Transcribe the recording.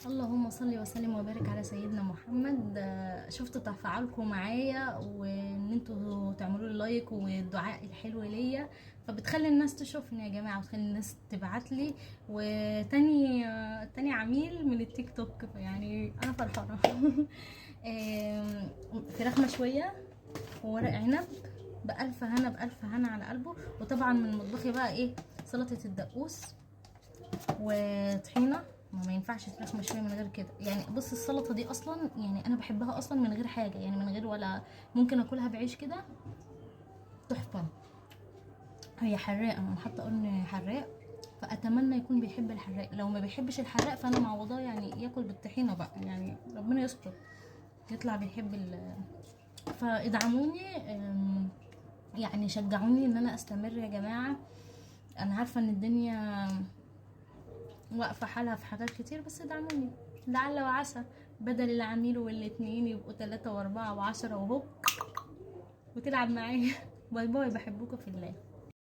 اللهم صل وسلم وبارك على سيدنا محمد. شفت تفاعلكم معايا وان انتوا تعملوا لي like والدعاء الحلو ليا، فبتخلي الناس تشوفني يا جماعة، وتخلي الناس تبعت لي. وتاني تاني عميل من التيك توك، يعني انا فرحانة. فراخ مشوية وورق عنب بألف هنا، بألف هنا على قلبه. وطبعا من مطبخي بقى ايه، سلطة الدقوس وطحينه. ما ينفعش فراخ مشوية من غير كده يعني. بص السلطة دي اصلا يعني انا بحبها اصلا من غير حاجة، يعني من غير ولا ممكن اكلها بعيش كده، تحفة. هي حراقه، انا حاطه قرن حراق، فاتمنى يكون بيحب الحراق. لو ما بيحبش الحراق فانا معوضاه، يعني ياكل بالطحينه بقى، يعني ربنا يستر يطلع بيحب فادعموني، يعني شجعوني ان انا استمر يا جماعة. انا عارفه ان الدنيا واقفة حالها في حاجات كتير، بس ادعموني لعل وعسى بدل العميل والاتنين يبقوا 3 و4 و10 وهوب وتلعب معايا. bye bye، بحبكم في الله.